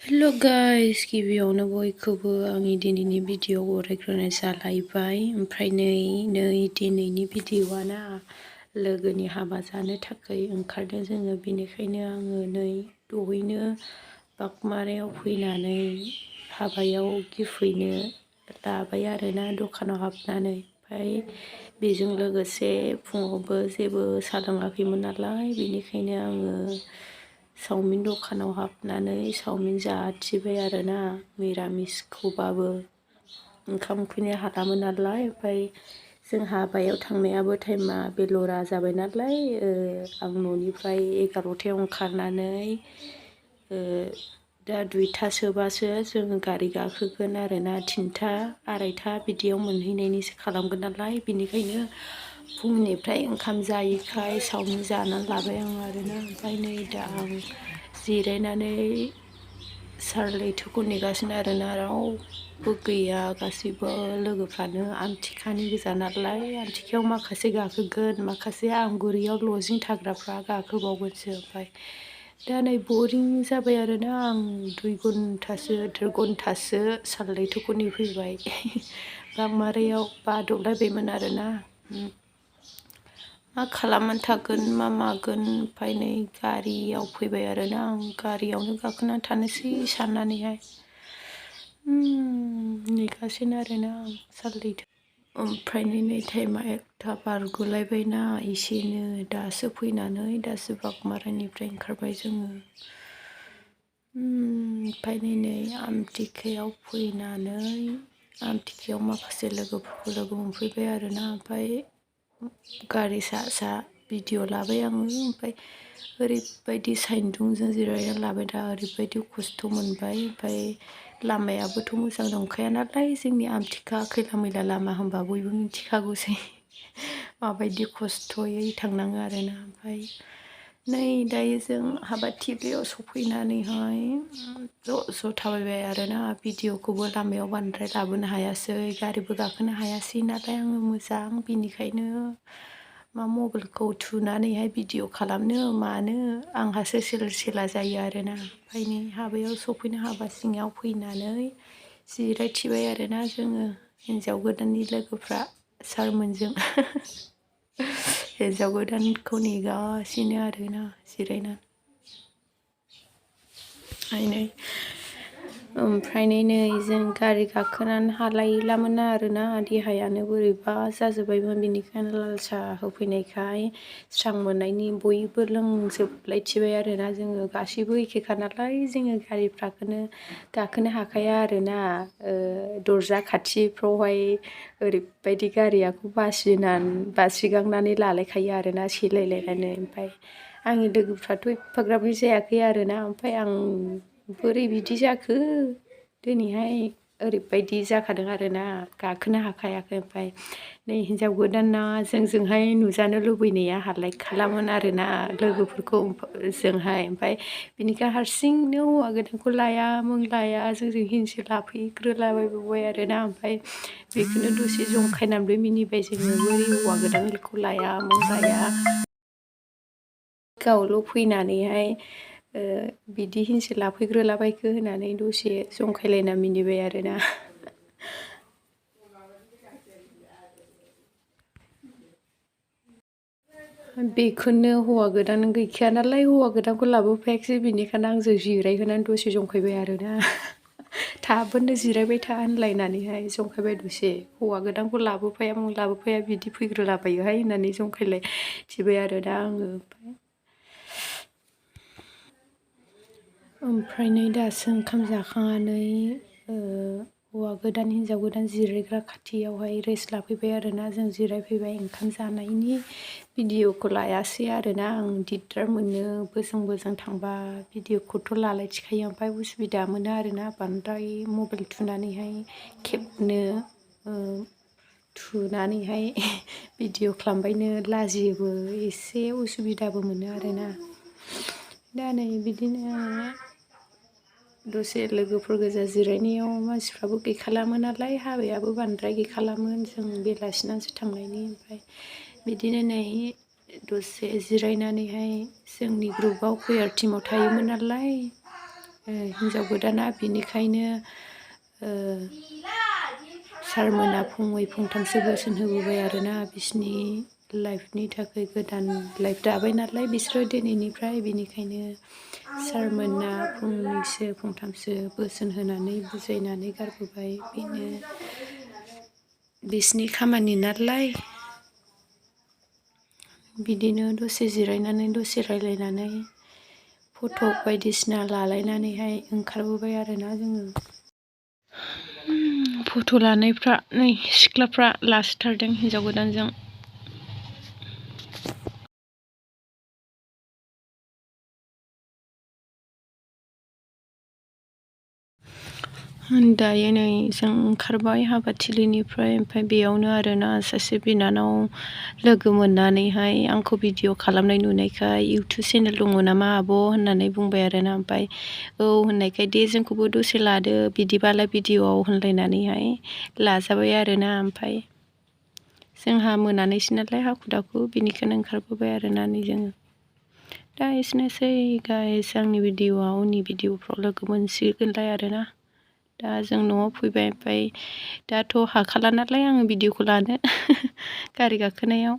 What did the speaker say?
हेल' guys, गिबियावनो बयखौबो आंनि दिनैनि भिडिअ बरायग्रोनाय जालायबाय। ओमफ्राय नै दिनैनि भिडिअ'आना लोगोनि हाबा जानो थाखाय ओंखारदों जोङो। बेनिखायनो आङो नै दहैनो बागमारायाव फैनानै हाबायाव गिफैनो लाबाय आरोना दखानाव हाबनानै। ओमफ्राय बेजों लोगोसे फुङावबो जेबो साहा लोङाखैमोन नालाय, बेनिखायनो आङो चावमिन दखानाव हाबनानै चावमिन जाथिबाय आरोना, मिरामिसखौबाबो ओंखाम उखैनो हालामोन नालाय। ओमफ्राय जों हाबायाव थांनायाबो टाइमा बेलरा जाबाय नालाय, आं न'निफ्राय 11थायाव ओंखारनानै दा 2थासोबासो जों गारि गाखोगोन आरोना, 3था 2:30 बिदियाव मोनहैनायनिसो खालामगोन नालाय। बेनिखायनो फुंनिफ्राय ओंखाम जायैखाय चावमिन जानानै लाबाय आं आरोना। ओमफ्राय नै दा आं जिरायनानै सार लैथोखौ नेगासिनो आरोना, रावबो गैया, गासैबो लोगोफ्रानो आमथिखानि गोजा नालाय। आमथिखायाव माखासे गाखोगोन, माखासे आमगुरियाव लजिं थाग्राफ्रा गाखोबावगोनसो। ओमफ्राय दा नै बरिं जाबाय आरोना, आं 2 घन्टासो सार लैथोखौ नेफैबाय। बागमारायाव बादबलायबायमोन आरोना, मा खालामनानै थागोन मा मागोन। ओमफ्राय नै गारियाव फैबाय आरोना, आं गारियावनो गाखोनानै थानोसै साननानैहाय नेगासिनो आरोना आं सार लैथो। ओमफ्राय नै टाइमा 1था बारगुलायबायना एसेनो, दासो फैनानै दासो बागमारानिफ्राय ओंखारबाय जोङो। ओमफ्राय नै आमथिखायाव फैनानै आमथिखायाव माखासे लोगोफोरखौ लोगो मोनफैबाय आरोना। ओमफ्राय गारि सा भिडिअ लाबाय आङो। ओमफ्राय ओरैबायदि सान्दुंजों जिरायना लाबाय, दा ओरैबायदि खस्थ' मोनबाय। ओमफ्राय लामायाबोथ' मोजां नंखाया नालाय, जोंनि आमथिखा खैला मैला लामा होनबा बयबो मिथिखागौसै माबायदि खस्थ'यै थांनाङो आरोना। ओमफ्राय नै दायो जों हाबाथिलियाव सफैनानैहाय ज' थाबायबाय आरोना। भिडिअखौबो लामायाव बांद्राय लाबोनो हायासै, गारिबो गाखोनो हायासै नालाय आङो मोजां। बेनिखायनो मबाइलखौ थुनानैहाय भिडिअ खालामनो मानो आंहासो सेला जायो आरोना। ओमफ्राय नै हाबायाव सफैनो, हाबा सिङाव फैनानै जिरायथिबाय आरोना जोङो हिन्जाव गोदाननि लोगोफ्रा सारमोनजों। हिन्जाव गोदानखौ नेगासिनो आरोना जिरायनानै। ओमफ्राय नै जों गारि गाखोनानै हालायलामोन आरोना, देहायानो बोरैबा जाजोब्बायमोन। बेनिखायनो लाल साहा होफैनायखाय स्रां मोननायनि बयबो लोंजोबलायथिबाय आरोना। जोङो गासैबो एखेखा नालाय, जोङो गारिफ्राखौनो गाखोनो हाखाया आरोना। दरजा खाथिफ्रावहाय ओरैबायदि गारियाखौ बासिगांनानै लालायखायो आरोना, सेलायलायनानै। ओमफ्राय आंनि लोगोफ्राथ' एफाग्राबनि जायाखै आरोना। ओमफ्राय आं बोरै बिदि जाखो दिनैहाय, ओरैबायदि जाखादों आरोना, गाखोनो हाखायाखै। ओमफ्राय नै हिन्जाव गोदाना जोंजोंहाय नुजानो लुबैनाया हालायखालामोन आरोना लोगोफोरखौ जोंहाय। ओमफ्राय बिनिखाय हारसिंनो हौवा गोदानखौ लाया जोंजों हिनसे लाफैग्रोलाबायबावबाय आरोना। ओमफ्राय बेखौनो दसे जंखायनानैबो मिनिबाय जोङो, बोरै हौवा गोदानखौ लाया गावल' फैनानैहाय बिदि हिनसे लाफैग्रोलाबायखो होननानै दसे जंखायलायना मिनिबाय आरोना। बेखौनो हौवा गोदान गैखाया नालाय, हौवा गोदानखौ लाबोफायाखिसै, बेनिखायनो आंजों जिरायहोनानै दसे जंखायबाय आरोना। थाबोनो जिरायबाय था होनलायनानैहाय जंखायबाय दसे। हौवा गोदानखौ लाबोफाया बिदि फैग्रोलाबायोहाय होननानै जंखायलायथिबाय आरोना आङो। ओमफ्राय नै दासो ओंखाम जाखांनानै हौवा गोदान हिन्जाव गोदान जिरायग्रा खाथियावहाय रेस्ट लाफैबाय आरोना। जों जिरायफैबाय, ओंखाम जानायनि भिडिअखौ लायासै आरोना। आं दिगदार मोनो, बोजों थांबा भिडिअखौथ' लालायथिखायो। ओमफ्राय उसुबिदा मोनो आरोना, बांद्राय मबाइल थुनानैहाय खेबनो, थुनानैहाय भिडिअ खालामबायनो लाजियोबो, एसे उसुबिदाबो मोनो आरोना। दा नै बिदिनो दसे लोगोफोर गोजा जिरायनायाव मानसिफ्राबो गैखालामोन नालाय, हाबायाबो बांद्राय गैखालामोन, जों बेलासिनासो थांनायनि। ओमफ्राय बिदिनो नै दसे जिरायनानैहाय जोंनि ग्रुपआव कयार टिमाव थायोमोन नालाय, हिन्जाव गोदाना, बिनिखायनो सारमोना फंनै फंथामसो बोसोन होबोबाय आरोना बिसिनि लाइफनि थाखाय। गोदान लाइफ दाबाय नालाय बिसोरो दिनैनिफ्राय, बिनिखायनो सारमोना फंनैसो फंथामसो बोसोन होनानै बुजायनानै गारबोबाय। बेनो बिसिनि खामानि नालाय। बिदिनो दसे जिरायनानै दसे रायलायनानै फट' बायदिसिना लालायनानैहाय ओंखारबोबाय आरोना जोङो। फट' लानायफ्रा नै सिख्लाफ्रा लासिथारदों हिन्जाव गोदानजों। दायो नै जों ओंखारबाय हाबाथिलिनिफ्राय। ओमफ्राय बेयावनो आरोना सासे बिनानाव लोगो मोननानैहाय आंखौ भिडिअ' खालामनाय नुनायखाय इउटुब चेनेल दङ नामा आब' होननानै बुंबाय आरोना। ओमफ्राय औ होननायखाय दे जोंखौबो दसे लादो बिदिबालाय भिडिअ'आव होनलायनानैहाय लाजाबाय आरोना। ओमफ्राय जोंहा मोनानैसो नालाय हाखु दाखु, बेनिखायनो ओंखारबोबाय आरोना नै जोङो। दा एसेनोसै गाइस आंनि भिडिअ'आ। उननि भिडिअ'फ्राव लोगो मोनसिगोनलाय आरोना। दा जों न'आव फैबाय। ओमफ्राय दाथ' हाखाला नालाय आङो भिडिअ'खौ लानो गारि गाखोनायाव।